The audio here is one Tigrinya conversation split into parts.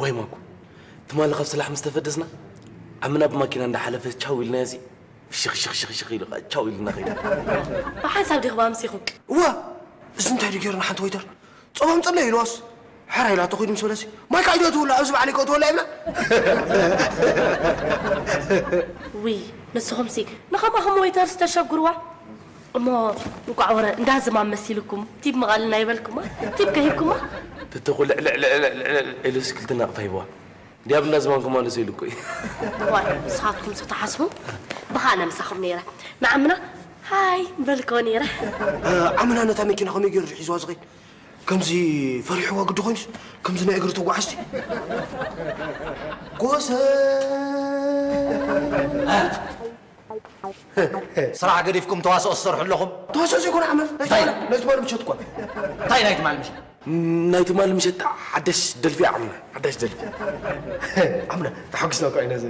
ዋይ ማኩ፣ ትማሊ ካብ ስራሕ ምስ ተፈደስና ዓምና ብማኪና እንዳሓለፈ ቻው ኢልና እዚ ሽኽ ሽኽ ሽኽ ሽኽ ኢሉ ቻው ኢልና ኸይዱ። ብሓንሳብ ዲኹም ኣምሲኹም? እዋ፣ እዚ እንታይ ድዩ ገይርና ሓንቲ ወይተር ጸባም ጽለ ኢልዋስ ሓራ ኢላቶ ኹይዱ ምስ በለሲ ማይ ካይዶ ትውላ ኣብዚ ባዕለይ ከእትወላ ይብላ። ውይ ንስኹምሲ ንኸማኹም ወይተር ዝተሸግርዋ እሞ እንቋዕ ወረ እንዳ ዝማም መሲልኩም ቲብ ምቓልና ይበልኩማ። ቲብ ከሂብኩማ። ትተኹ ልዕልዕልዕልዕልዕ ኢሉስ ክልተ ናቕፋ ሂብዋ። ዲያብ እንዳ ዝማም ክማለሱ ኢሉ እኮ እዩ። ዋይ ንስኻትኩም ሱ ተሓስቡ ብኻ ነምሳኹም ነይረ ንዓምና ሃይ በልኮ ነይረ። ዓምና ነታ መኪና ከመይ ገይሩ ሒዝዋ ዝኸይድ ከምዚ ፈሪሕዋ ግዲ ኮይኑስ ከምዚ ናይ እግሪ ተጓዓዝቲ ጎሰ ስራሕ ገዲፍኩም ተዋስኦ ትሰርሑ ኣለኹም። ተዋስኦ ዘይኮነ ዓመል ናይ ትማሊ ምሸት እኳ። እንታይ ናይ ትማሊ ምሸት? ናይ ትማሊ ምሸት ሓደሽ ደልፊ ዓምና ሓደሽ ደልፊ ዓምና ተሓጒስና እኳ ኢና ዘ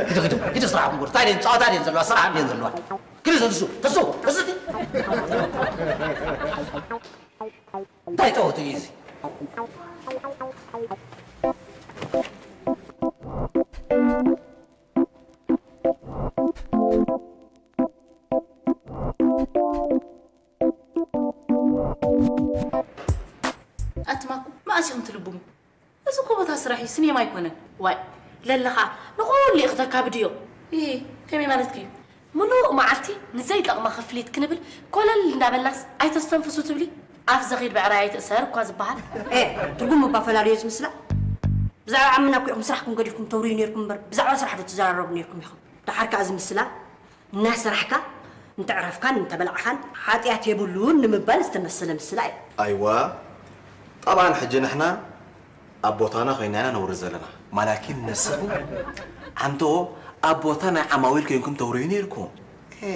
ሂዱ ሂዱ ሂዱ ስራሕ ምጉር እንታይ ደን ጸዋታ ደን ዘለዋ ስራሕ ደን ዘለዋ ክሊ ተሱ ተሱ ተሱ እንታይ ጸወት እዩ እዚ ኣትማኩ መኣስ ኢኹም ትልብሙ? እዚ እኮ ቦታ ስራሕ እዩ፣ ስኔማ ኣይኮነን። ዋይ ለለኻ ንኹሉ እዩ ክተካብድዮ። ኢ ከመይ ማለትኪ እዩ? ምሉእ መዓልቲ ንዘይጠቕማ ክፍሊት ክንብል ኮለል እንዳበልናስ ኣይተስተንፍሱ ትብሊ? ኣፍ ዘኺድ ብዕራይ ኣይትእሰር እኳ ዝበሃል። ኤ ትርጉም እባ ፈላልዮ እዚ ምስላ። ብዛዕባ ዓምና እኮ ኢኹም ስራሕኩም ገዲፍኩም ተውርዩ ነይርኩም እምበር ብዛዕባ ስራሕ ዶ ትዘራረቡ ነይርኩም ኢኹም? ደሓር ከኣ እዚ ምስላ እናሰራሕካ እንተዕረፍካን እንተበላዕኻን ሓጢኣት የብሉን ንምባል ዝተመሰለ ምስላ እዩ። ኣይዋ ጠብዓን ሕጂ ንሕና ኣብ ቦታና ኮይና ኢና ነውሪ ዘለና ማላኪን ነስኹም ዓንቶ ኣብ ቦታ ናይ ዓማዊል ኮይንኩም ተውርዩ ነይርኩም ኤ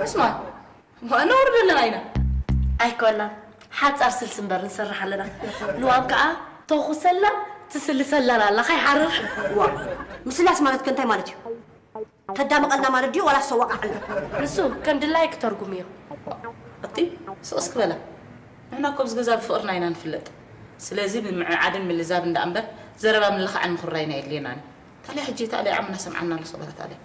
እስማ ነውሪ ዘለና ኢና ኣይኮናን ሓፃር ስልሲ እምበር ንሰርሕ ኣለና ልዋም ከዓ ተኹሰላን ትስልሰላን ኣላ ካይሓርር ዋ ምስላስ ማለት ከ እንታይ ማለት እዩ? ተዳምቐልና ማለት ድዩ ዋላ ሰዋቃዕልና? ንሱ ከም ድላዩ ክተርጉም እዩ። ኣቲ ስቕ እስኪ በላ ንሕና እኮ ኣብዚ ገዛ ብፍቕርና ኢና ንፍለጥ። ስለዚ ምምዕዓድን ምልዛብ እንዳ እምበር ዘረባ ምልኻዕን ምኹርራይን ኣየድልየናን እዩ። ታዲያ ሕጂ ታዲያ ዓምና ሰምዓና ኣሎ ሰበራ ታዲያ።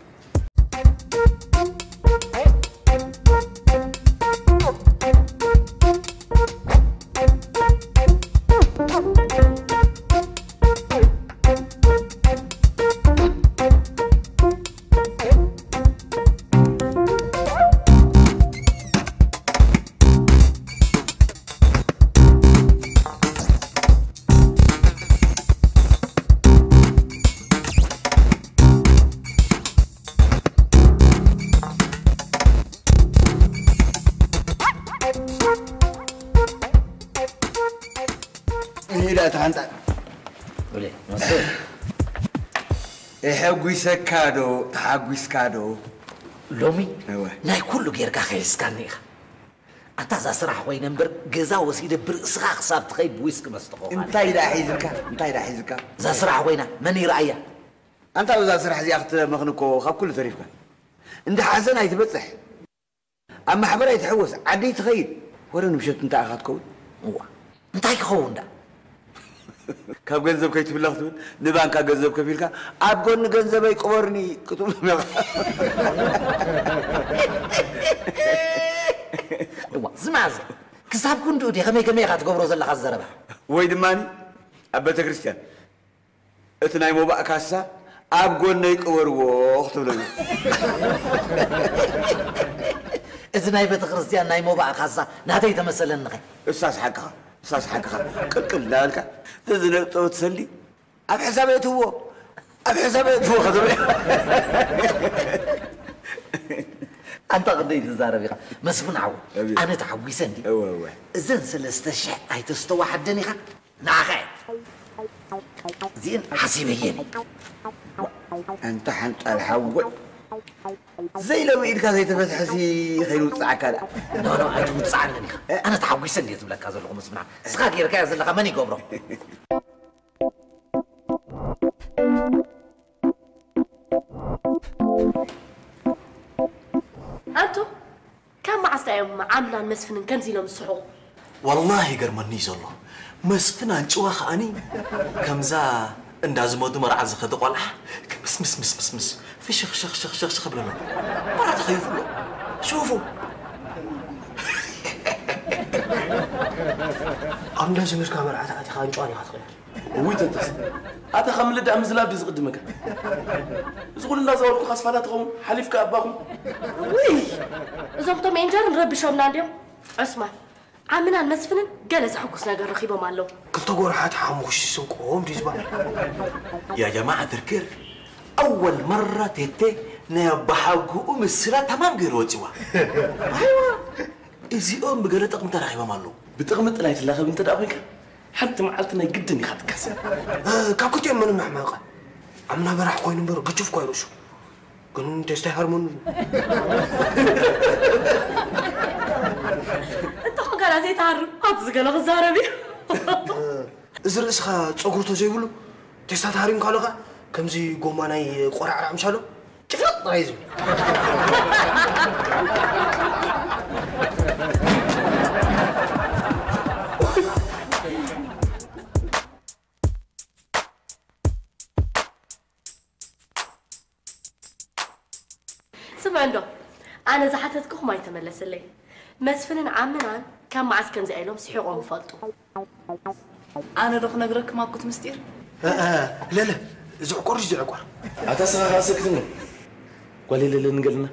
ሄዳ እታ ሓንፃ እሐጒሰካ ዶ ተሓጒስካ ዶ? ሎሚ ናይ ኩሉ ጌርካ ከሒስካኒ ኢኻ። ኣታ እዛ ስራሕ ኮይነ እምበር ገዛ ወሲደ ብርእስኻ ክሳብ ትኸይድ ብዊስኪ መስተኾ። እንታይ ደኣ ሒዝካ? እንታይ ደኣ ሒዝካ? እዛ ስራሕ ኮይና መን ይረኣያ? ኣንታ ኣብዛ ስራሕ እዚኣ ክትመኽን እኮ ካብ ኩሉ ተሪፍካ። እንዳ ሓዘን ኣይትበጽሕ። ኣብ ማሕበር ኣይትሕወስ። ዓዲ ትኸይድ። ወረ ንምሸት እንታይ ኢኻ ትከውን? እዋ እንታይ ክኸውን ደኣ? ካብ ገንዘብ ከይትብላ ክትብል ንባንካ ገንዘብ ከፊልካ ኣብ ጎኒ ገንዘበይ ቅበርኒ ክትብሎም ኢኻ። እዋ ዝማዘ ክሳብ ክንድኡ ድየ ከመይ ከመይ ኢኻ ትገብሮ ዘለኻ ዘረባ? ወይ ድማ ኣብ ቤተክርስትያን እቲ ናይ ሞባእ ካሳ ኣብ ጎነይ ቅበርዎ ክትብለኒ። እዚ ናይ ቤተክርስትያን ናይ ሞባእ ካሳ ናተይ ተመሰለኒ ኸ? እሳስ ሓቅኻ እሳስ ሓቅኻ ቅልቅል እንዳበልካ ተዝነጥሮ ትሰሊ ኣብ ሕሳብ የእትዎ ኣብ ሕሳብ የእትዎ ክትብል ኣንታ ክንደይ ትዛረብ ኢኻ መስፍን ሓወይ ኣነ ተሓጒሰ እንዲ እዘን ሰለስተ ሽሕ ኣይተስተዋሓደን ኢኻ ንዓኻ እዚእን ሓሲበየን ኣንታ ሓንጣል ሓወይ ዘይለሚ ኢድካ ዘይተፈትሐሲ ከይንውፅዓካ ደኣ ኖ ኖ ኣይትውፅዓንን ኢኻ ኣነ ተሓጒሰ እንድየ ዝብለካ ዘለኹ መስፍና እስኻ ገይርካዮ ዘለኻ መን ይገብሮ ኣንቱ ካብ መዓስ እዮም ዓምላን መስፍንን ከምዚ ኢሎም ዝስሕቑ? ወላሂ ይገርመኒ እዩ ዘሎ መስፍን ኣንጭዋ ከኣኒ ከምዛ እንዳ ዝመዱ መርዓ ዝኸደ ቆልዓ ምስ ምስ ምስ ምስ ምስ ፍሽኽ ሸኽ ሸኽ ሸኽ ሸኽ ብለሎ። መርዓ ተኸይፉ ኣሎ። ሹፉ። ኣብ እንዳ ዘመድካ መርዓ ተኣቲኻ ኣንጭዋ ዲኻ ትቕየር? እውይ ተንተስ፣ ኣታ ካብ ምልዳእ ምዝላብ ድዩ ዝቕድመካ? እዚ ኩሉ እንዳዛወርኩ ካስፋላ ትኸውን ሓሊፍካ ኣባኹም። ውይ፣ እዞም ቶም ኤንጀር ንረብሾምና እንድዮም። ዑስማን፣ ዓምናን መስፍንን ገለ ዘሐጉስ ነገር ረኺቦም ኣለዉ። ክልተ ጎርሓት ሓሙኽሽ ስንቆም ድዩ ዝበሃል? يا جماعة الخير، أول مرة ቴቴ ናይ ኣባሓጉኡ ምስላ ተማም ገይሩ ወፂዋ። ኣይዋ፣ እዚኦም ብገለ ጥቕሚ ተራኺቦም ኣለዉ። ብጥቕሚ ጥላይ ትላኸብ እንተ ደኣ ኮይንካ፣ ሓንቲ መዓልቲ ናይ ግድን ኢኻ ትካሰብ። እ፣ ካብ ክልቲኦም መን እናሕመቐ? ዓምና በራሕ ኮይኑ እምበር ግቹፍ እኳ ይርእሱ። ግን ቴስታይ ሃርሞን። እንተ ኾንካ ዳ ዘይትሃርም፣ ኣብቲ ዝገለ ክዛረብ እዩ። እ፣ እዚ ርእስኻ ጸጉሪ ተዘይብሉ፣ ቴስታ ተሃሪምካ ኣሎ ኸኣ፣ ከምዚ ጎማ ናይ ቆራዕራዕ ምሻሎ፣ ጭፍለቕ ጥራይ እዩ ዝብል። ስምዕ እንዶ፣ ኣነ ዝሓተትኩኹም ኣይተመለሰለይ። መስፍንን ዓምናን ካብ መዓስ ከምዚኣ ኢሎም ስሒቖም ይፈልጡ? ኣነ ዶ ክነግረክም ኣኩት ምስጢር? እ፣ እ፣ ለለ፣ ዝዕቆር እዩ ዝዕቆር። ኣታ ስኻ ኸኣ ሰክትኒ። ጓል የለለን ገልና።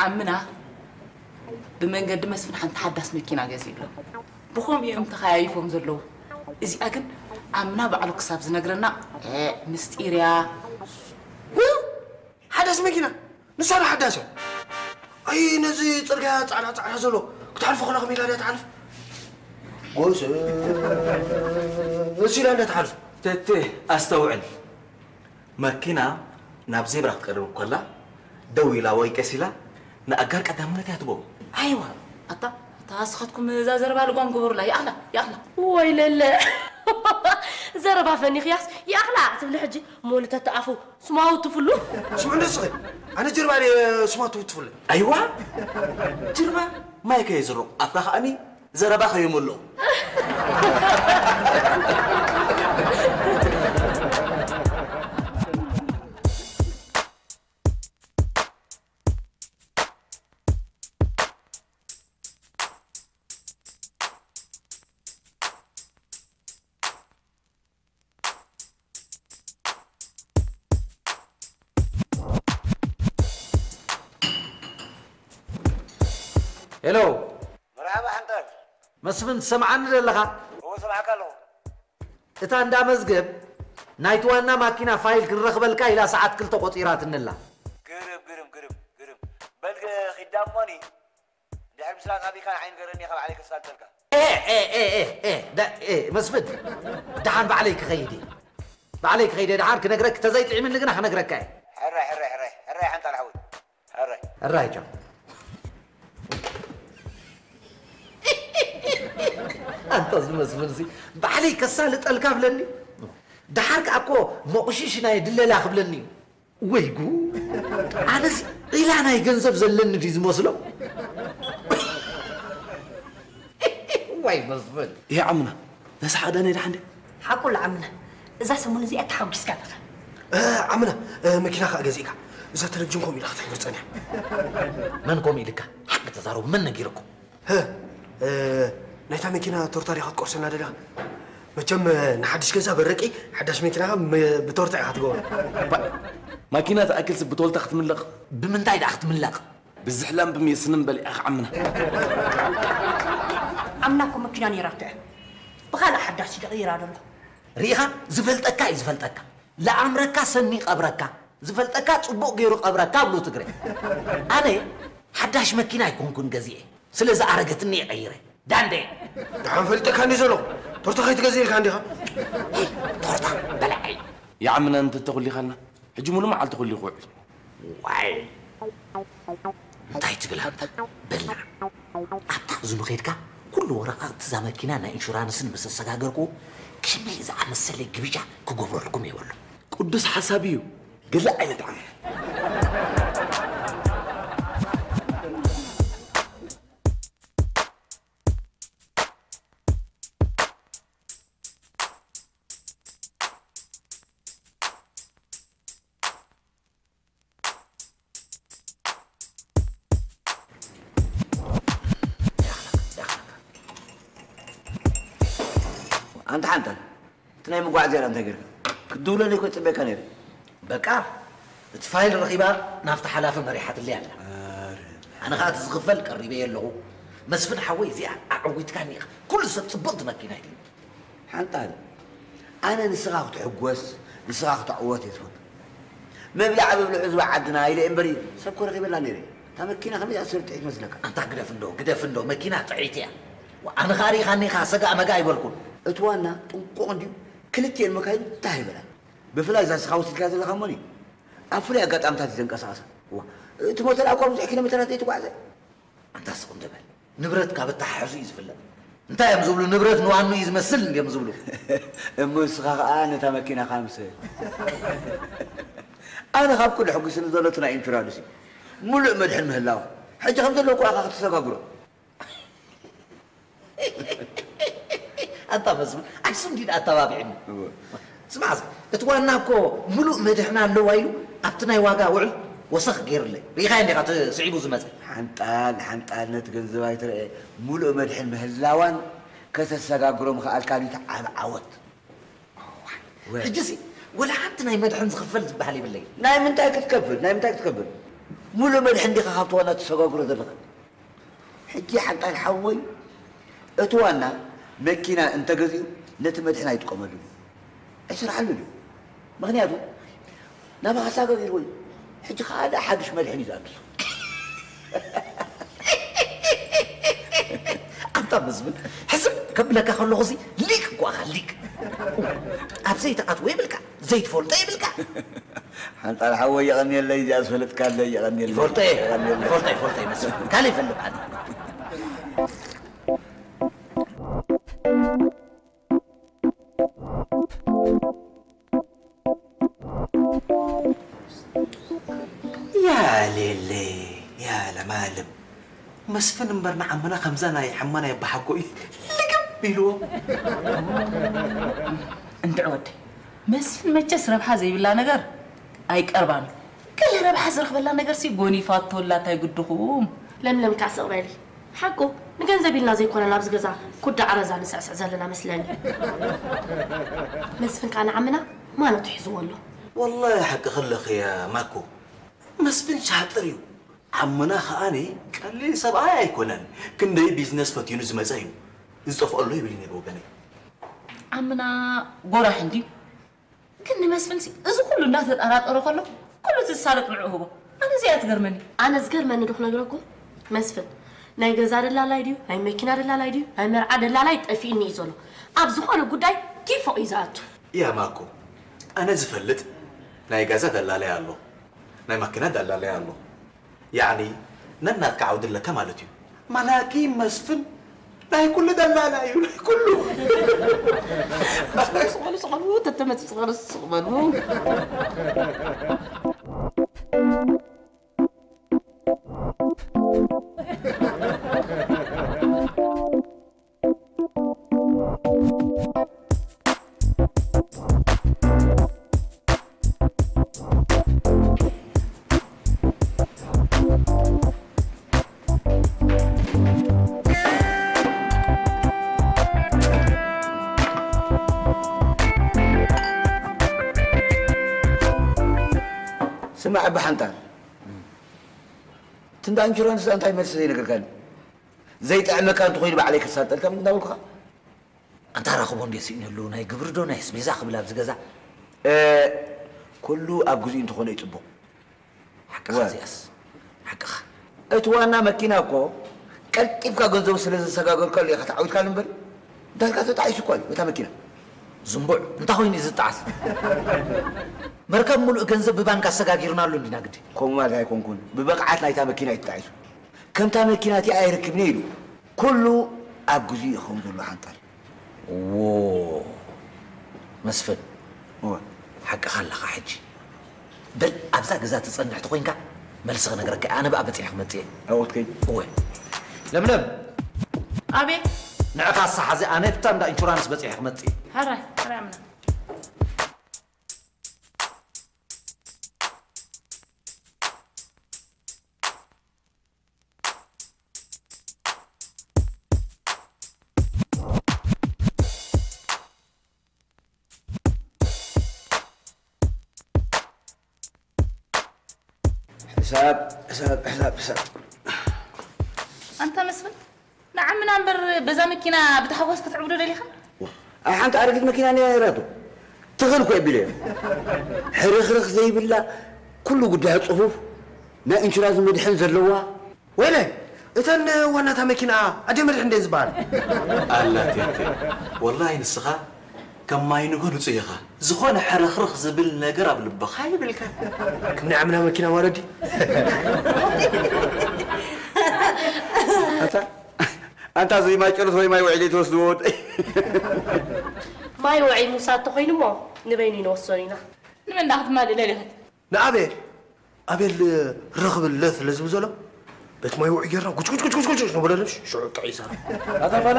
ዓምና ብመንገዲ መስፍን ሓንቲ ሓዳስ መኪና ገዚእሎም። ብኸምኡ እዮም ተኸያይፎም ዘለዉ። እዚኣ ግን ዓምና ባዕሉ ክሳብ ዝነግረና፣ እ፣ ምስጢር እያ። ው! ሓዳስ መኪና፣ ንሳ ዶ ሓዳስ እያ? ኣይ፣ ነዚ ጽርግያ ጻዕዳ ጻዕዳ ዘሎ ክትሓልፎ ከላ ከመይ ኢላ ድያ ትሓልፍ? ጎስ፣ እሱ ኢላ እንዳ ትሓልፍ። ተቴ፣ ኣስተውዕል። መኪና ናብ ዜብራ ክትቀርብ ከላ፣ ደው ኢላ ወይ ቀስ ኢላ ንኣጋር ቀዳምነት እያ ትቦ። ኣይዋ፣ ኣታ፣ ኣታ፣ ንስኻትኩም እዛ ዘረባ ልጓም ግበሩላ። ይኣኽላ፣ ይኣኽላ። ወይ ለለ። ዘረባ ፈኒኽያስ፣ ይኣኽላ ትብሊ ሕጂ፣ ሞልተት ኣፉ። ስማዊ ትፍሉ? ስምዑ እንዶ እስኺ፣ ኣነ ጀርባ ድየ ስማዊ ትፍለ? ኣይዋ፣ ጀርባ ማይ ከየዝርቕ፣ ኣፍካ ከኣኒ ዘረባ ከየመልኦ። ሄሎ። መርሓባ ሓንጣል። መስፍን፣ ትሰምዓኒ ዶ ኣለኻ? እወ፣ ሰማዕካ ኣለኹ። እታ እንዳ መዝገብ ናይቲ ዋና ማኪና ፋይል ክንረኽበልካ ኢላ ሰዓት ክልተ ቆጺራትኒ ኣላ። ግርም፣ ግርም፣ ግርም፣ ግርም። በል፣ ኪድ እሞኒ፣ ድሕሪ ምስላጥ ኣቢካ ንዓይ ንገረኒ፣ ካብ ዓለይ ከሳልጠልካ። ኤ፣ ኤ፣ ኤ፣ ኤ፣ ኤ፣ ዳ-፣ ኤ፣ መስፍን፣ ደሓን ባዕለይ ክኸይድ እየ። ባዕለይ ክኸይድ እየ፣ ደሓን ክነግረክ፣ ተዘይጥዒምኒ ግና ክነግረካ እየ። ሕራይ፣ ሕራይ፣ ሕራይ፣ ሕራይ፣ ሓንጣል ሓወይ። ሕራይ። ሕራይ፣ ቻው። ኣንታ እዚ መስፍን እዚ፣ ባዕለይ ከሳልጠልካ ብለኒ። ደሓር ከኣ እኮ መቑሽሽ ናይ ድለላ ክብለኒ እዩ። ወይ ጉድ! ኣነስ ዒላ ናይ ገንዘብ ዘለኒ ድዩ ዝመስሎ? ዋይ መስፍን። ይሄ ዓምና፣ ነሳ ሓዳነይ ደሓን ድያ? ሓቁ ለዓምና፣ እዛ ሰሙን እዚኣ ተሓጒስካ ኣለኻ። እ፣ ዓምና፣ እ፣ መኪና ከኣ ገዚእካ። እዛ ተለቪዥን ከምኡ ኢላ ክትሕብር ጸኒሓ። መን ከምኡ ኢልካ? ሓቂ ተዛረቡ፣ መን ነጊርኩም? ሀ፣ እ፣ ናይታ መኪና ቶርታ ዲኻ ክትቆርሰና ደሊኻ? መቸም፣ እ፣ ንሓድሽ ገዛ በረቂ፣ ሓዳሽ መኪና ኸ ም-፣ ብቶርታ ኢኻ ትገብሮ። ባ-፣ ማኪና ትኣክል ስብ ብቶልታ ክትምለቕ? ብምንታይ ደኣ ክትምለቕ? ብዝሕላም ብሜስንም በሊዓ ዓምና። ዓምና እኮ መኪና ነይራቶ እያ። ብኻልእ ሓዳስ እዩ ደቕይራ ደሎ። ርኢኻ? ዝፈልጠካ እዩ ዝፈልጠካ። ለኣምረካ ሰኒ ቀብረካ። ዝፈልጠካ ጽቡቕ ገይሩ ቀብረካ ብሉ ትግረ። ኣነ ሓዳሽ መኪና ኣይኮንኩን ገዚኤ። ስለ ዝኣረገትኒ እየ ቀይረ። ዳንዴ። ደሓን ፈሊጠካ እንዲ ዘለኹ። ቶርታ ከይትገዝእልካ እንዲኻ? ቶርታ በላዓይ። ይዓምና እንተ ተኹሊኻልና። ሕጂ ሙሉ መዓልቲ ኩሉ ይኹዕል። ዋይ። እንታይ ትብል ኣንታ? በላዕ። ኣብታ እዝኑ ኸይድካ ኩሉ ወረቓቕቲ እዛ መኪና ናይ ኢንሹራንስን ምስ ኣሰጋገርኩ ከመይ ዝኣመሰለ ግብጃ ክገብረልኩም እየ በሎ። ቅዱስ ሓሳብ እዩ። ገለ ዓይነት ዓመል። ኣንታ ሓንታ፣ እቲ ናይ መጓዓዝያ እንታይ ጌርካ? ክትድውለለይ እኮ ይጽበየካ ነይረ። በቃ፣ እቲ ፋይል ረኺባ ናብቲ ሓላፊ መሪሓትለይ ኣላ። ኣነ ኸኣ እቲ ዝኽፈል ቀሪበዮ ኣለኹ። መስፍን ሓወይ፣ እዚኣ ኣዕዊትካኒ ኢኻ። ኩሉ ሰብ ጽብቕቲ መኪና ይድሊ። ሓንጣል፣ ኣነ ንስኻ ክትሕጎስ፣ ንስኻ ክትዕወት እየ ዝፈቱ። መብልዓ መብልዑ ዝባ ዓድና ኢለ እምበሪ፣ ሰብ ኮ ረኺበላ ነይረ። እታ መኪና ከመይ ዝኣሰረት ጥዒት መስለካ? ኣንታ ግደፍ እንዶ፣ ግደፍ እንዶ፣ መኪና ጥዒት እያ። ኣነ ኸኣ ርኢኻኒ ኢኻ፣ ሰጋእ መጋእ ኣይበልኩን። እቲ ዋና ጥንቁቕ እንድዩ፣ ክልቲኤን መካይን እንታይ ይበላ? ብፍላይ እዛ ንስኻ ወሲድካ ዘለኻ እሞኒ፣ ኣብ ፍሉይ ኣጋጣምታት እዩ ዘንቀሳቕሳ። እዋ፣ እቲ ሞተር እኳ ብዙሕ ኪሎ ሜትራት ዘይትጓዕዘ። ኣንታ ስቕ እንዶ በል። ንብረት ካብ ኣተሓሕዙ እዩ ዝፍለጥ። እንታይ እዮም ዝብሉ? ንብረት ንዋኑ እዩ ዝመስል እንድዮም ዝብሉ። እሞ ንስኻ ኸኣ ነታ መኪናኻ ምስ ኣነ ካብ ኩሉ ሕጉስኒ ዘሎ እቲ ናይ ኢንሹራንስ እዩ። ሙሉእ መድሕን ምህላዋ። ሕጂ ከም ዘለኩ ኣኻ ክትሰጋግሮ። ኣንታ መስፍን፣ ኣይሱ እንዲድ ኣተባቢዕኒ። እወ። ስማዕ፣ እዚ እቲ ዋና እኮ ሙሉእ መድሕና ኣለዋ ኢሉ ኣብቲ ናይ ዋጋ ውዕል ወሰኽ ገይሩለይ። ርኢኻዮ እንዲኻ እቲ ስዒቡ ዝመጸ? ሓንጣል፣ ሓንጣል ነቲ ገንዘብ ኣይትርኤ። ሙሉእ መድሕን ምህላዋን ከተሰጋግሮ ምኽኣልካን እዩ እቲ ዓቢ ዓወት። እዋይ። ሕጂሲ ወላ ሓንቲ ናይ መድሕን ዝኽፈል ዝበሃል የብለይ። ናይ ምንታይ ክትከፍል? ናይ ምንታይ ክትከፍል? ሙሉእ መድሕን ዲኻ ካብቲ ዋና ትሰጋግሮ ዘለኻ? ሕጂ ሓንጣል ሓወይ፣ እቲ ዋና መኪና እንተገዚኡ ነቲ መድሕን ኣይጥቀመሉን እዩ። ኣይሰርሓሉን እዩ። ምኽንያቱ ናባኻ ሰጋጊርዎ እዩ። ሕጂ ካልእ ሓድሽ መድሕን እዩ ዝኣቱ። ኣንታ መስፍን፣ ሕስብ ከብለካ ከለኹ ሲ ሊቅ እኮ ኢኻ፣ ሊቅ። ኣብ ዘይትኣትዎ ይብልካ፣ ዘይትፈልጦ ይብልካ። ሓንጣል ሓወይ የቐንየለይ፣ እዚኣ ዝፈለጥካለይ የቐንየለይ። ይፈልጦ እየ፣ የቐንየለይ። ይፈልጦ፣ ይፈልጦ እየ መስፍን። ካልእ ይፈልጥ ኣነ። ያ ሌለይ፣ ያ ለማለም። መስፍን እምበር ንዓምና ከምዛ ናይ ሓማ ናይ ኣባሓጎ እዩ ልግብ ኢልዎ። እንድዒ ወደይ፣ መስፍን መቸስ ረብሓ ዘይብላ ነገር ኣይቀርባን እዩ። ገለ ረብሓ ዝረኽበላ ነገርሲ ጎኒፋቶ ኣላ፣ እንታይ ግድኹም? ለምለም ከኣ ስቕ በሊ። ሓቁ፣ ንገንዘብ ኢልና ዘይኮነ ናብዚ ገዛ ኩዳ ዓረዛ ንስዕስዕ ዘለና መስለኒ። መስፍን ከኣ ንዓምና ማነቱ ሒዝዎ ኣሎ። ወላሂ ሓቅኺ ኣለኺ ያ ማኮ። መስፍን ሻጥር እዩ። ዓምና ከኣኒ ቀሊል ሰብኣይ ኣይኮነን። ክንደይ ቢዝነስ ፈትዩኒ ዝመጸ እዩ። ዝጠፍኦ ኣሎ ይብል እዩ ነይሩ ወገነይ። ዓምና ጎራሕ እንድዩ። ግን ንመስፍንሲ እዚ ኩሉ እንዳተጠራጠሮ ከሎ ኩሉ እቲ ዝሳለጥ ንዕኡ ህቦ። ኣነ እዚኣ ትገርመኒ። ኣነ ዝገርመኒ ዶ ክነግረኩም? መስፍን ናይ ገዛ ደላላይ ድዩ? ናይ መኪና ደላላይ ድዩ? ናይ መርዓ ደላላይ ጠፊእኒ እዩ ዘሎ። ኣብ ዝኾነ ጉዳይ ቲፎቕ እዩ ዝኣቱ። ያ ማኮ፣ ኣነ ዝፈልጥ ናይ ገዛ ደላላይ ኣሎ፣ ናይ ማኪና ደላላይ ኣሎ። ያዕኒ ነናትካ ዓውዲ ኣለካ ማለት እዩ። ማናኪ መስፍን ናይ ኩሉ ደላላ እዩ፣ ናይ ኩሉ። ስቕ በሉ፣ ስቕ በሉ፣ ተተመጽ ስቕ በሉ፣ ስቕ በሉ። ስማዕ፣ ኣባ ሓንጣል፣ እቲ እንዳ ኢንሹራንስ እንታይ መልሲ ዘይነገርካኒ? ዘይጥዕመካ እንተኾይኑ ባዕለይ ክሳጠልካ እንዳበልኩኻ። ኣንታ ራኽቦ እንድየ ስኢነሉ፣ ናይ ግብሪ ዶ ናይ ኣስቤዛ ክብል ኣብዚ ገዛ። እ፣ ኩሉ ኣብ ግዜኡ እንተኾነ እዩ ጽቡቕ። ሓቅኻ ወ- እዚኣስ፣ ሓቅኻ። እቲ ዋና መኪና እኮ ቀልጢፍካ ገንዘቡ ስለ ዘሰጋገርካሉ ኢኻ ተዓዊትካሉ እምበር፣ እንዳልካ ተጣዒሱ እኮ እዩ እታ መኪና። ዝንቡዕ፣ እንታይ ኮይኑ እዩ ዝጣዓስ? መርከብ ሙሉእ ገንዘብ ብባንክ ኣሰጋጊርናሉ እንዲና ግዲ። ከምኡ ማለት ኣይኮንኩን፣ ብብቕዓት ናይታ መኪና እዩ ተጣዒሱ። ከምታ መኪና እቲኣ ኣይረክብን እየ ኢሉ። ኩሉ ኣብ ግዜኡ ይኸውን ዘሎ ሓንጣል። ዎ፣ መስፍን፣ እወ። ሓቅኻ ኣለኻ። ሕጂ በል ኣብዛ ገዛ ትጸንሕ ተኾይንካ መልሲ ክነግረካ እየ። ኣነ ብኣ በጺሐ ክመጽእ እየ። ኣብኦት ከይድ። እወ። ለምለም። ኣቤት። ንዕኻ ኣሰሓዚ፣ ኣነ ብታ እንዳ ኢንሹራንስ በጺሐ ክመጽእ እየ። ሕራይ፣ ሕራይ ኣምና። ሕሳብ፣ ሕሳብ፣ ሕሳብ፣ ሕሳብ። ኣንታ መስፍን፣ ንዓምና እምበር በዛ መኪና ብታሕጓስ ክትዕብዶ ደሊኻ? ኣብ ሓንቲ ኣረጊት መኪና ነይራቶ። ትኽል እኮ የቢለዮ። ሕርኽርኽ ዘይብላ፣ ኩሉ ጉዳያ ጽፉፍ፣ ናይ ኢንሹራንስ መድሕን ዘለዋ። ወይለ፣ እተን ዋናታ መኪና ኣደ መድሕን እንዴ ዝበሃል? ኣላ ቴቴ፣ ወላሂ ንስኻ ከም ማይ ንግሆ ንጹህ ኢኻ። ዝኾነ ሕርኽርኽ ዝብል ነገር ኣብ ልብኻ ይብልካ። ከም ናይ ዓምና መኪና ማለት ድዩ? ኣታ፣ ኣንታ እዚ ማይ ጨርስ ወይ ማይ ውዒ ዘይትወስድዎ ወደይ? ማይ ውዒ ምውሳድ ተኾይኑ እሞ ንበይኑ ይንወስኖ ኢና። ንመን ደኣ ክትማልእ ደሊኺ? ንኣቤል፣ ኣቤል ርኽብለት ስለ ዝብል ዘሎ፣ ቤት ማይ ውዒ ጌርና ጉጭ ጉጭ ጉጭ ጉጭ ጉጭ ጉጭ ነበለሉ፣ ሽዑ ጥዑይ ይዛረብ። ኣታ ፋላ፣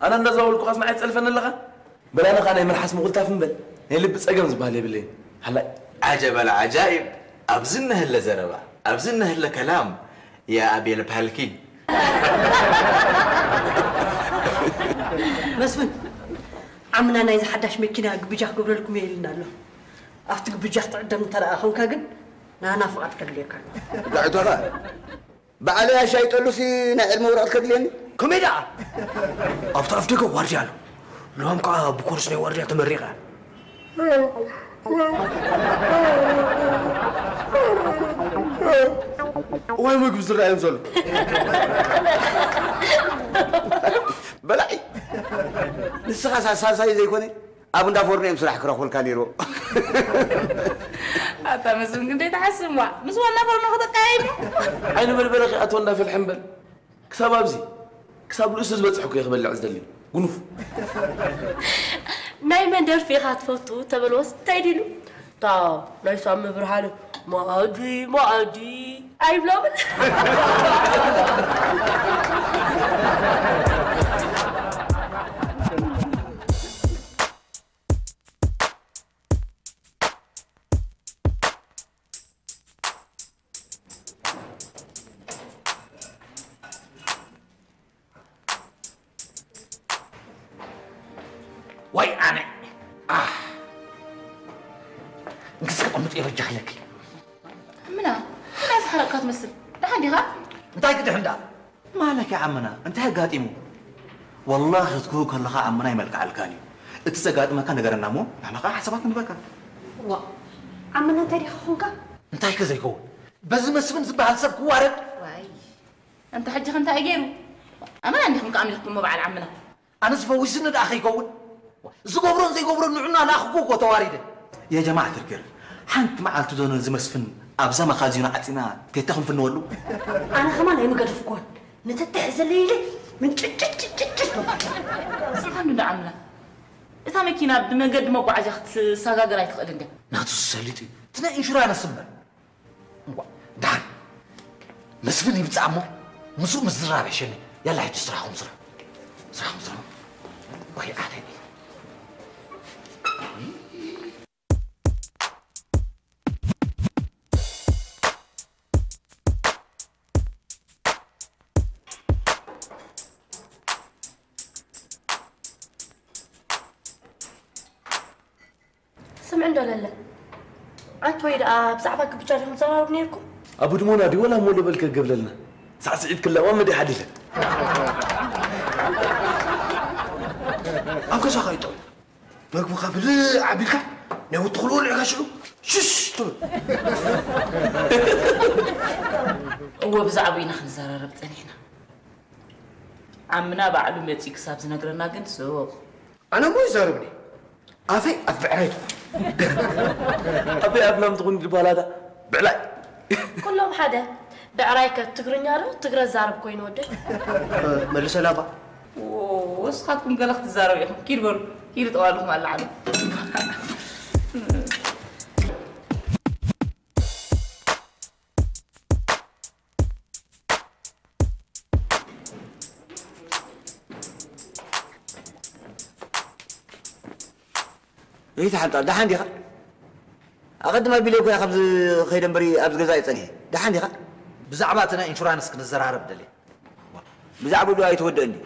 ኣነ እንደዛ በልኩኻስ ንዓይ ትጸልፈኒ ኣለኻ? በል ኣነ ኸኣ ናይ መልሓስ ምቑልታፍ እምበር ናይ ልቢ ጸገም ዝበሃል የብለይን። ሓላይ። ዓጀበል ዓጃኢብ፣ ኣብዚ እነሀለ ዘረባ፣ ኣብዚ እነሀለ ከላም፣ ያ ኣቤል ፓልኪን። መስፍን፣ ዓምና ናይዚ ሓዳሽ መኪና ግብጃ ክገብረልኩም እየ ኢሉና ኣሎ። ኣብቲ ግብጃ ክትዕደም እንተ ደኣ ኾንካ ግን ናና ፍቓድ ከድልየካ ኣሎ። ዳዕቶኻ በዓለይ ኣሻይጠሉሲ ናይ ዕድመ ወረቐት ከድልየኒ? ከመይ ደኣ? ኣብቲ ኣፍ ደገ ዋርድያ ኣሎ። ሎም ከኣ ብኮርስ ናይ ዋርድያ ተመሪቐ። እዋይ መግቢ ዝረኣዮም ዘሎ። በላዒ ንስኻ ሳሳሳይ ዘይኮነ ኣብ እንዳ ፎርኖ እዮም ስራሕ ክረኽቡልካ ነይርዎ። ኣታ መስፍን ክንደይ ትሓስብ እሞ ምስ ዋና ፎርኖ ክተቀያይሞ። ዓይኒ በርበረ ከይኣትዎ እንዳ ፈልሐ እምበር ክሳብ ኣብዚ ክሳብ ርእሱ ዝበፅሕ እኮ እየ ክበልዕ ዝደሊ ጉኑፍ። ናይ መን ደርፊ ኢኻ ትፈቱ ተበልዎስ እንታይ ዲሉ? እታ ናይ ሳሚ ብርሃነ ማኣዲ ማኣዲ ኣይብሎምን? ዋይ ኣነ ኣህ እንክስ ክቐምጥ እየ በጃኽለኪ። ምና ምና ዝሓረቕካ ትመስል። ደሓን ዲኻ? እንታይ ክድሕን ደኣ? ማለኪ ዓምና እንታይ ኣጋጢሙ? ወላሂ ክትክሁ ከለኻ ዓምና ኣይመልክዓልካን እዩ። እቲ ዘጋጥመካ ነገረና እሞ ንሕና ከዓ ሓሳባት ንበካ። ዋ ዓምና እንታይ ዲኻ ኾንካ? እንታይ ከ ዘይከውን በዚ መስፍን ዝበሃል ሰብ ክዋረድ? ዋይ እንተ ሕጂ እንታይ ገይሩ? ኣመና እንዲኹም ከኣምሊኽኩሞ በዓል ዓምና። ኣነስ ፈዊስኒ ደኣ ከይከውን ዝገብሮን ዘይገብሮን ንዑና ለኣኽኩ እኮ ተዋሪደ። የጀማዕ ትርግር ሓንቲ መዓልቲ ዶ ነዚ መስፍን ኣብዛ መኻዚኖ ዓፂና ቴታ ክንፍንወሉ? ኣነ ከማን ኣይምገደፍኩዎን ንተትሕዘለይ ኢለ ምንጭጭጭጭጭጭ ስብሓን እንዳ ዓምና እታ መኪና ብመንገዲ መጓዓዝያ ክትሰጋገር ኣይትኽእል እንድያ። ናቱ ዝሰሊጡ እዩ እቲ ናይ ኢንሹራንስ እምበር። እዋ፣ ደሓን መስፍን ይምጻእ እሞ ምስኡ ምዝራብ ይሸኒ። ያላ ሕጂ ስራሕኩም ስራሕ፣ ስራሕኩም ስራሕ። ወይ ኣነ ስምዒ እንዶ ለለ፣ ኣንተ ወይ ደኣ ብዛዕባ ግብጃ ዲኹም ትዘራረቡ ነይርኩም? ኣብ ህድሞና ድዩ ወላ እሞ ዶ በልከ ገብለልና? ሳዕስዒት ክላዋ መዲ ሓዲለ። ኣብ ገዛኻ ይጠው መግብኻ ብልዕ ኣቢልካ ናይ ወትኽሉ ወልዕካ ሽዑ ሽሽ ትብል። እወ ብዛዕባኡ ኢና ክንዘራረብ ጸኒሕና። ዓምና ባዕሉ መጺኡ ክሳብ ዝነግረና ግን ስቕ። ኣነ እሞ ይዛረብኒ ኣፈይ ኣብ ብዕራይ ትኹን። ኣፈይ ኣብ ላም ትኹን ይባላታ ብዕላይ። ኩሎም ሓደ ብዕራይ ከ ትግርኛ ዶ ትግረ ዛረብ ኮይኑ ወደይ? መልሰላ እባ። ወስኻትኩም ገለ ክትዛረቡ ኢኹም። ኪድ በሉ ኪድ ጠዋልኩም ኣለዓሉ። ይትሓንጣ ደሓን ዲኻ? ኣቐድማ ቢለ እኮ እያ ካብዚ ኸይደ እምበሪ ኣብዚ ገዛ እየ ጸኒሐ። ደሓን ዲኻ? ብዛዕባ እቲ ናይ ኢንሹራንስ ክንዘራረብ ደልየ። ብዛዕባ ዶ ኣይተወደእን ድዩ?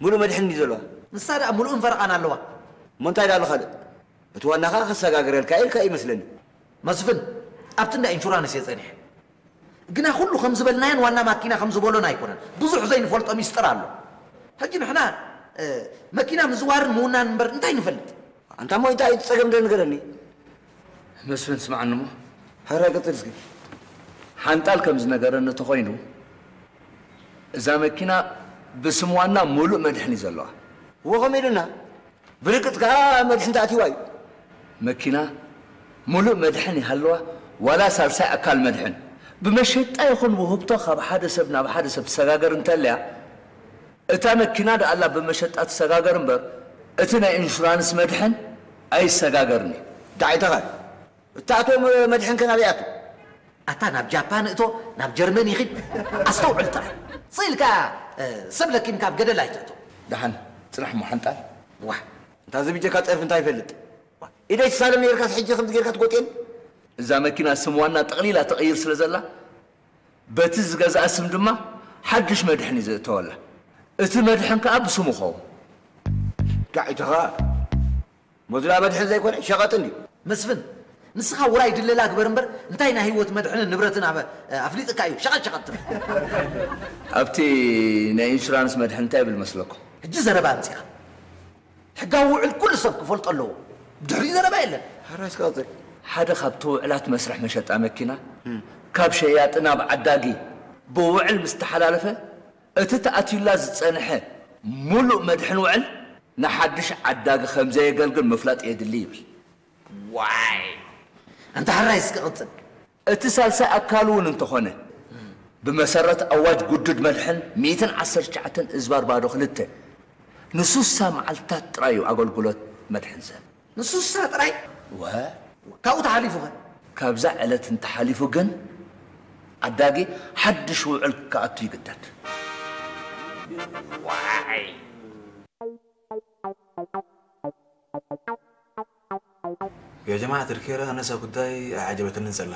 ሙሉእ መድሕን ድዩ ዘለዋ? ንሳ ደኣ ሙሉእን ፈረቓን ኣለዋ። እሞ እንታይ ደኣ ኣሎ ካልእ? እቲ ዋና ኸኣ ክሰጋግረልካ ኢልካ እዩ መስለኒ። መስፍን፣ ኣብቲ እንዳ ኢንሹራንስ እየ ጸኒሐ። ግና ኩሉ ከም ዝበልናዮን ዋና ማኪና ከም ዝበሎን ኣይኮነን። ብዙሕ ዘይንፈልጦ ሚስጥር ኣሎ። ሕጂ ንሕና፣ እ፣ መኪና ምዝዋርን ምውናን እምበር እንታይ ንፈልጥ? ኣንታ እሞ እንታይ ጸገም ዶ ንገረኒ? መስፍን ስምዓኒ እሞ። ሕራይ ቀጽል እስኪ። ሓንጣል ከም ዝነገረኒ ተኾይኑ፣ እዛ መኪና ብስም ዋና ሙሉእ መድሕን እዩ ዘለዋ። እዎ፣ ከመይ ኢሉና? ብርግጽ ከኣ መድሕን ተኣትይዋ እዩ። መኪና ሙሉእ መድሕን ይሃልዋ ዋላ ሳልሳይ ኣካል መድሕን፣ ብመሸጣ ይኹን ውህብቶ ካብ ሓደ ሰብ ናብ ሓደ ሰብ ትሰጋገር እንተልያ፣ እታ መኪና ደኣላ ብመሸጣ ትሰጋገር እምበር፣ እቲ ናይ ኢንሹራንስ መድሕን ኣይሰጋገርን እዩ። ዳዒ ተኻ፣ እታ እቶ መድሕን ከ ናበይ ኣቱ? ኣታ ናብ ጃፓን እቶ፣ ናብ ጀርመን ይኺድ። ኣስተውዕል ጥራይ። ስኢልካ፣ እ፣ ሰብ ለኪምካ ኣብ ገደል ኣይትእቶ። ደሓን ጽናሕ እሞ ሓንጣል። ዋህ፣ እንታ እዚ ብጀካ ጸርፊ እንታይ ይፈልጥ? ኢደይ ትሳለም ነይርካስ ሕጂ ከምዚ ጌርካ ትጎጤን? እዛ መኪና ስም ዋና ጠቕሊላ ትቕይር ስለ ዘላ፣ በቲ ዝገዝኣ ስም ድማ ሓድሽ መድሕን እዩ ዘእተወላ። እቲ መድሕን ከኣ ብስሙ ኸውን። ጋዕ ኢትኻ። መዝራ መድሕን ዘይኮነ ሸቐጥ እንድዩ። መስፍን፣ ንስኻ ውራይ ድለላ ግበር እምበር፣ እንታይ ናይ ህይወት መድሕንን ንብረትን ኣበ-፣ ኣፍሊጥካ እዩ፣ ሸቐጥ ሸቐጥ ትብል። ኣብቲ ናይ ኢንሹራንስ መድሕን እንታይ ይብል መስለኩም? ሕጂ ዘረባ ኣምጺኻ። ሕጋዊ ውዕል ኩሉ ሰብ ክፈልጦ ኣለዎ። ብድሕሪኡ ዘረባ የለን። ሕራይ እስከ ቀጽል። ሓደ ካብቲ ውዕላት መስርሕ መሸጣ መኪና፣ ካብ ሸያጢ ናብ ዓዳጊ ብውዕል ምስ ተሓላለፈ፣ እቲ ተኣትዩላ ዝጸንሐ ሙሉእ መድሕን ውዕል ንሓድሽ ዓዳጊ ከም ዘየገልግል ምፍላጥ የድሊ ይብል። ዋይ! ኣንታ ሕራይ እስኪ ቀጽል። እቲ ሳልሳይ ኣካል እውን እንተኾነ፣ ብመሰረት ኣዋጅ ጉዱድ መድሕን ሚእትን ዓሰርተ ትሽዓተን እዝባር ባዶ ክልተ፣ ንሱሳ መዓልታት ጥራይ እዩ ኣገልግሎት መድሕን ዝህብ። ንሱሳ ጥራይ? ወ? ካብኡ ተሓሊፉ ኸ? ካብዛ ዕለት እንተሓሊፉ ግን፣ ዓዳጊ ሓድሽ ውዕል ክኣቱ ይግደድ። ዋይ! يا جماعة الخير، أنا እዛ ጉዳይ ኣይዓጀበትንን ዘላ።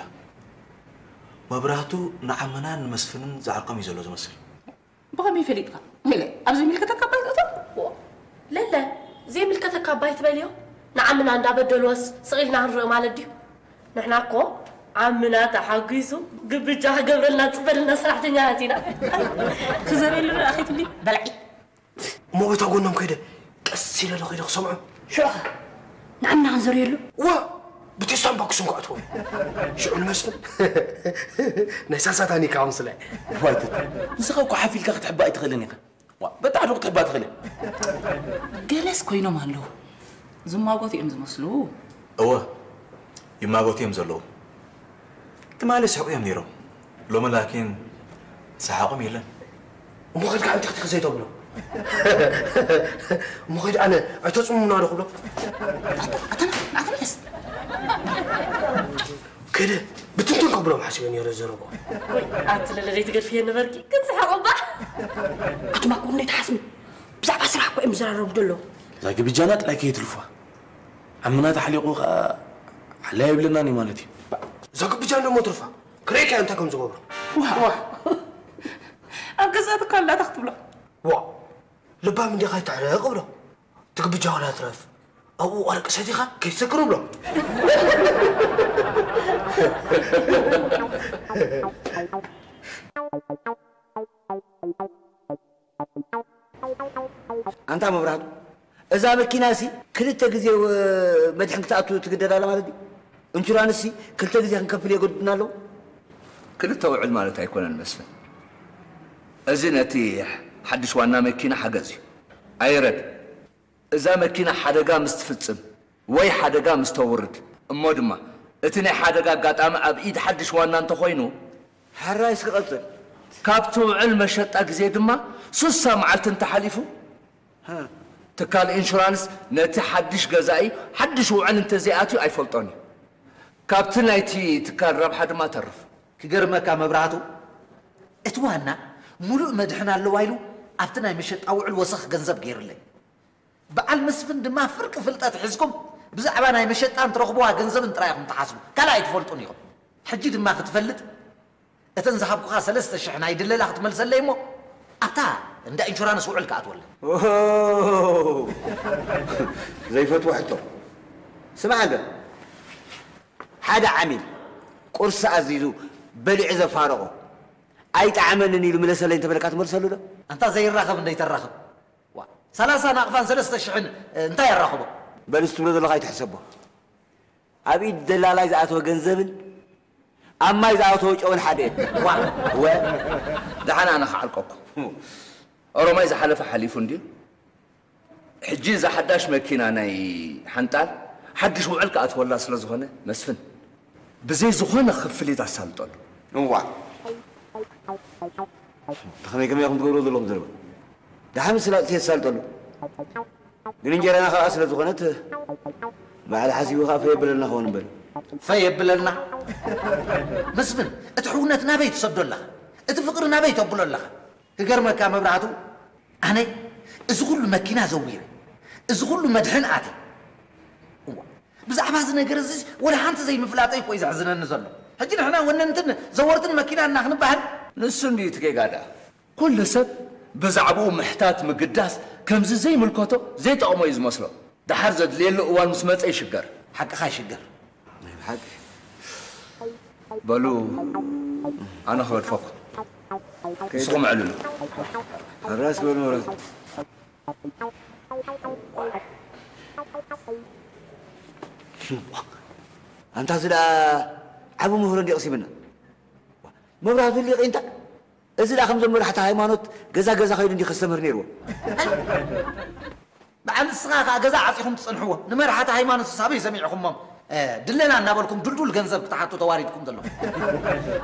መብራህቱ ንዓምናን ንመስፍንን ዝዓርቆም እዩ ዘሎ ዝመስል። ብኸመይ ፈሊጥካ? ኢለ፣ ኣብ ዘይምልከተካ እባ ኣይትእቶ። ለለ፣ ዘይምልከተካ እባ ኣይትበልዮ። ንዓምና እንዳበደልዎስ ስቕ ኢልና ክንሪኦ ማለት ድዩ? ንሕና እኮ ዓምና ተሓጒሱ ግብጃ ክገብረልና ዝጽበልና ሰራሕተኛታት ኢና። ክዘርየሉ ዶ ኣኺትኒ? በላዒ። እሞ በታ ጎኖም ከይደ ቀስ ኢለ ዶ ከይደ ክሰምዖም? ሽዑ ኸ ንዓምና ክንዘርየሉ? እዋ፣ ብቴስታን ባክሱን ክኣትዎ። ሽዑ ንመስፍን ናይ ሳሳታኒ ካውንስለ። ዋይተት፣ ንስኻ እኮ ሓፊልካ ክትሕባ ኣይትኽእልን ኢኻ። ዋ፣ በጣሕ ዶ ክትሕባ ትኽእል? ገለስ ኮይኖም ኣለዉ። ዝማጎት እዮም ዝመስሉ። እወ፣ ይማጎት እዮም ዘለዉ። ትማሊ ስሕቑ እዮም ነይሮም። ሎሚ ላኪን ሰሓቖም የለን። እሞ ኸድካ ኣንቲኽቲኽ ዘይተብሎ። እሞ ኸይድ ኣነ ኣይተጽሙና ዶ ክብሎ? ኣታ-፣ ኣታ-፣ ኣታ-፣ ከደ ብትንትን ከብሎም ሓሲበ ነይረ ዘረቦ። ኣቲ ለለደይ ትገድፍየ ነበርኪ፣ ግን ሰሓቑ እባ። ኣቱማ እኮ እንዴት ሓስሚ? ብዛዕባ ስራሕ እኮ እዮም ዝዘራረቡ ዘለዉ። እዛ ግብጃና ጥራይ ከየትልፉዋ። ዓምና ተሓሊቑ ኸኣ ሓላይ የብለናን እዩ ማለት እዩ። እዛ ግብጃ እንደሞ ትርፋ። ክርእየካ እንታይ ከም ዝገብሮ። ዋእ። ኣብ ገዛት እኮ ኣላታ ክትብሎ። ዋ፣ ልባም እንዲኻ ይተዕረቕ ብሎ። ትግብጃ ዋላ ትረፍ። ኣብኡ ወርቂ ሰቲኻ ከይትሰክር ብሎ። ኣንታ መብራህቱ፣ እዛ መኪናሲ ክልተ ግዜ ወ-፣ መድሕን ክትኣቱ ትግደድ ኣላ ማለት ድዩ? ኢንሹራንስሲ ክልተ ግዜ ክንከፍል የገድድና ኣለዉ? ክልተ ውዕል ማለት ኣይኮነን መስፍን። እዚ ነቲ ሓድሽ ዋና መኪና ሓገዝ እዩ። ኣይረድ፣ እዛ መኪና ሓደጋ ምስ ትፍጽም ወይ ሓደጋ ምስ ተውርድ፣ እሞ ድማ እቲ ናይ ሓደጋ ኣጋጣሚ ኣብ ኢድ ሓድሽ ዋና እንተኾይኑ፣ ሕራይ እስኪ ቀጽል። ካብቲ ውዕል መሸጣ ግዜ ድማ ሱሳ መዓልቲ እንተሓሊፉ፣ ትካል ኢንሹራንስ ነቲ ሓድሽ ገዛኢ ሓድሽ ውዕል እንተዘይኣትዩ ኣይፈልጦን እዩ። ካብቲ ናይቲ ትካል ረብሓ ድማ ተርፍ። ክገርመካ መብራህቱ፣ እቲ ዋና ሙሉእ መድሕን ኣለዋ ኢሉ ኣብቲ ናይ መሸጣ ውዕል ወሰኽ ገንዘብ ገይሩለይ። በዓል መስፍን ድማ ፍርቂ ፍልጠት ሒዝኩም ብዛዕባ ናይ መሸጣን ትረኽብዋ ገንዘብን ጥራይ ኢኹም ትሓስቡ፣ ካልእ ኣይትፈልጡን ኢኹም። ሕጂ ድማ ክትፈልጥ እተን ዝሃብኩኻ ሰለስተ ሽሕ ናይ ድለላ ክትመልሰለይ እሞ ኣብታ እንዳ ኢንሹራንስ ውዕል ክኣትወለን። ኦሆ፣ ዘይፈትዎ ሕቶ። ስማዕ እንዶ፣ ሓደ ዓሚል ቁርሲ ኣዚዙ በሊዑ ዘፋረቖ ኣይጠዓመንን ኢሉ ምለሰለይ እንተበለካ ትመልሰሉ ዶ? ኣንታ ዘይራኸብ እንደይተራኽብ። ዋ፣ ሰላሳ ናቕፋን ሰለስተ ሽሕን እንታይ የራኽቦ? በል፣ እዚ ትብሎ ዘለኻ ኣይትሕሰቦ። ኣብ ኢድ ደላላይ ዝኣተወ ገንዘብን ኣብ ማይ ዝኣተወ ጨውን ሓደ እዩ። ዋ፣ ወ-፣ ደሓን ኣነ ክዓልቀኩም። ኦሮማይ ዝሓለፈ ሓሊፉ እንድዩ። ሕጂ እዛ ሓዳሽ መኪና ናይ ሓንጣል ሓድሽ ውዕል ክኣትወላ ስለ ዝኾነ፣ መስፍን፣ ብዘይ ዝኾነ ክፍሊት ኣሳልጠሉ። እዋ። ከመይ ከመይ ኢኹም ትገብርዎ ዘለኹም ዘረባ? ደሓን ስላጥ የሳልጠሉ። ግን እንጀራና ካብኣ ስለ ዝኾነት፣ ባዕሉ ሓሲቡ ኸኣ ፈይ የብለልና ክኸውን በል። ፈይ የብለልና? መስፍን፣ እቲ ሕውነት ናበይ ትሰዶ ኣለኻ? እቲ ፍቕሪ ናበይ ተብሎ ኣለኻ? ክገርመካ መብራህቱ፣ ኣነ እዚ ኩሉ መኪና ዘዊረ፣ እዚ ኩሉ መድሕን ኣትየ። እዋ፣ ብዛዕባ እዚ ነገር እዚ ወላ ሓንቲ ዘይምፍላጠይ እኮ እዩ ዘሕዝነኒ ዘሎ። ሕጂ ንሕና ወነንትን ዘወርትን መኪና እና ክንበሃል? ንሱ እንድዩ እቲ ጌጋ ደኣ። ኩሉ ሰብ ብዛዕባኡ ምሕታት ምግዳስ ከምዚ ዘይምልከቶ ዘይጠቕሞ እዩ ዝመስሎ። ደሓር ዘድልየሉ እዋን ምስ መጸ ይሽገር። ሓቅኻ ይሽገር። ናይ ብሓቂ። በሉ፣ ኣነ ክገድፈኩም። ንስኹም ኣዕልሉ። ሕራስ በሉ መብራህቱ። ኣንታ እዚ ደኣ ዓቢ ምህሮ እንዲ ቀሲምና። መብራህቱ ሊቕ እንታ፣ እዚ ደኣ ከምዞም መራሕቲ ሃይማኖት ገዛ ገዛ ከይዱ እንዲ ከስተምህር ነይርዎ። በዓል ንስኻ ከኣ ገዛ ዓጺኹም ትጸንሕዎ። ንመራሕቲ ሃይማኖት ሳበይ ሰሚዕኹሞም? እ፣ ድለና እናበልኩም ድልዱል ገንዘብ ክትሓቱ ተዋሪድኩም ዘለኹም።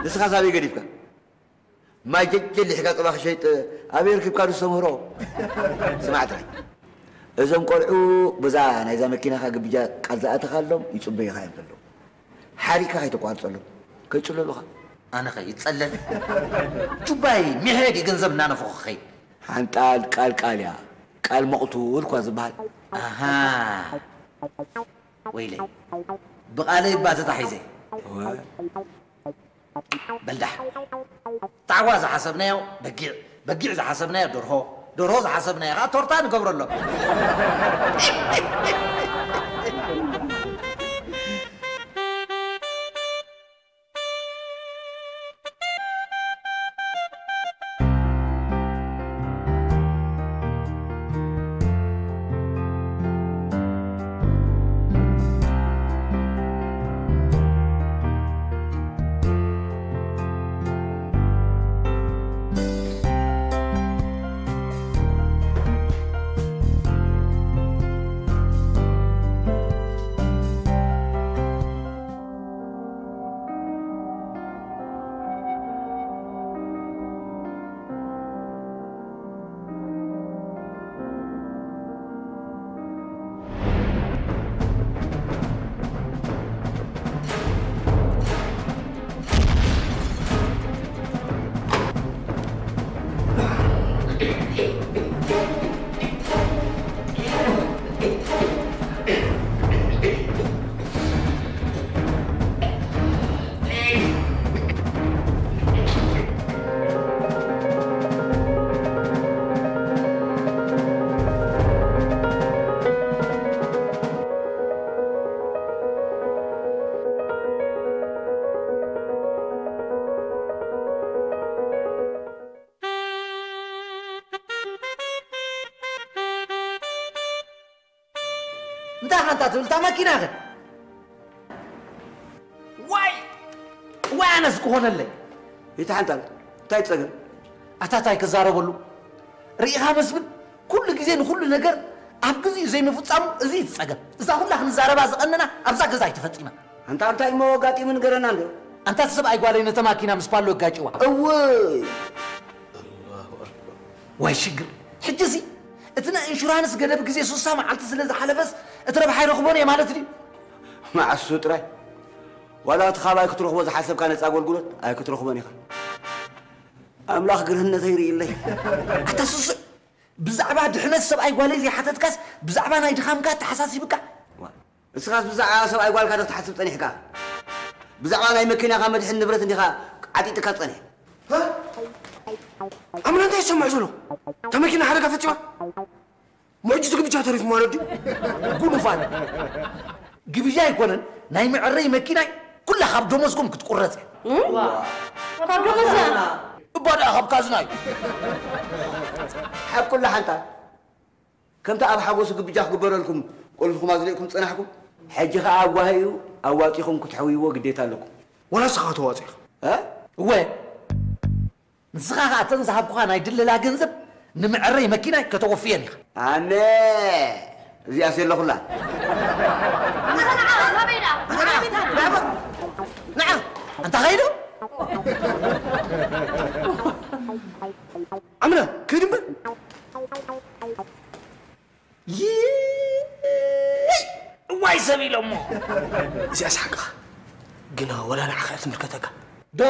ንስኻ ሳበይ ገዲፍካ? ማይ ጀጀሊሕካ ጸባ ክሸይጥ ኣበይ ረኪብካ ዶ ዝተምህሮ? ስማዕ ጥራይ። እዞም ቆልዑ በዛ ናይዛ መኪናኻ ግብጃ ቃል ዝኣተኻሎም ይጽበዩኻ እዮም ዘለዉ። ሓሪቕካ ከይተቋርጸሎም። ከይጽለሉኻ። ኣነኸ ይጸለል? ጁባይ ሚሐ ድዩ ገንዘብ እናነፈኹ ክኸይድ? ሓንጣል ቃል ቃል እያ። ቃል መቕቱል እኳ ዝበሃል። ኣሃ። ወይለይ። ብቓለይ እባ ተታሒዘ። እወ። በልዳሕ። ጣዕዋ ዝሓሰብናዮ በጊዕ፣ በጊዕ ዝሓሰብናዮ ደርሆ፣ ደርሆ ዝሓሰብናዮ ኸዓ ቶርታ ንገብረሎም። እንታይ ሓንታ ትብል እታ መኪና ኸ? ዋይ! ዋይ ኣነስ ክኾነለይ። ይትሓንታል፣ እንታይ ጸገም? ኣታ ታይ ክዛረበሉ? ርኢኻ መስፍን፣ ኩሉ ግዜ ንኹሉ ነገር ኣብ ግዜኡ ዘይምፍጻሙ እዚ እዩ እቲ ጸገም። እዛ ኩላ ክንዛረባ ዝቐነና ኣብዛ ገዛ ኣይተፈጺማ። ኣንታ እንታይ እሞ ኣጋጢሙ ንገረና እንዶ። ኣንታ እቲ ሰብኣይ ጓለይ ነታ ማኪና ምስ ፓሎ ኣጋጭዋ። እውይ! ዋይ ሽግር! ሕጂ እዚ እቲ ናይ ኢንሹራንስ ገደብ ግዜ ሱሳ መዓልቲ ስለ ዝሓለፈስ እቲ ረብሓ ኣይረኽቦን እየ ማለት ድዩ? መዓሱ ጥራይ። ዋላ እቲ ካልኣይ ክትረኽቦ ዝሓሰብካ ነጻ ኣገልግሎት ኣይክትረኽቦን ኢኻ። ኣምላኽ ግርህነተይ ይርእይለይ። ኣታ ስሱዕ! ብዛዕባ ድሕነት ሰብኣይ ጓለይ ዘይሓተትካስ ብዛዕባ ናይ ድኻምካ ኣተሓሳሲብካ? ዋ፣ እስኻስ ብዛዕባ ሰብኣይ ጓልካ ዶ ክትሓስብ ጸኒሕካ? ብዛዕባ ናይ መኪናኻ መድሕን ንብረት እንዲኻ ዓጢጥካ ትጸንሕ። ሃ? ኣምና እንታይ ይሰምዕ ዘሎ? እታ መኪና ሓደጋ ፈጺማ? ምዕጅቲ ግብጃ ተሪፉ ማለት ድዩ? ጉኑፋት። ግብጃ ኣይኮነን፣ ናይ መዐረይ መኪናይ ኩላ ካብ ደሞዝኩም ክትቁረጽ እያ። እም? ካብ ደሞዝና? እባ ደኣ ካብ ካዝና እዩ። ሓቁላ ሓንታ። ከምቲ ኣብ ሓጎስ ግብጃ ክግበረልኩም ቁልፍኹም ኣዝሊእኩም ጸናሕኩም፣ ሕጂ ኸኣ ኣዋሂኡ ኣዋጺኹም ክትሕውይዎ ግዴታ ኣለኩም። ወላ ንስኻ ተዋጺእኻ። እ? እወ፣ ንስኻ ኸኣ እተን ዝሃብኩኻ ናይ ድለላ ገንዘብ ንመዐረይ መኪናይ ከተወፍየን ኢኻ። ኣነ እዚኣስ የለኹላ። ንዓ፣ ኣንታ ኸይዱ። ኣምና፣ ከይዱ እምበር። ይይ! እዋይ ሰብ ኢሎሞ። እዚኣስ ሓቅኻ። ግና ወላ ንዓኻ እያ ትምልከተካ። ዶ?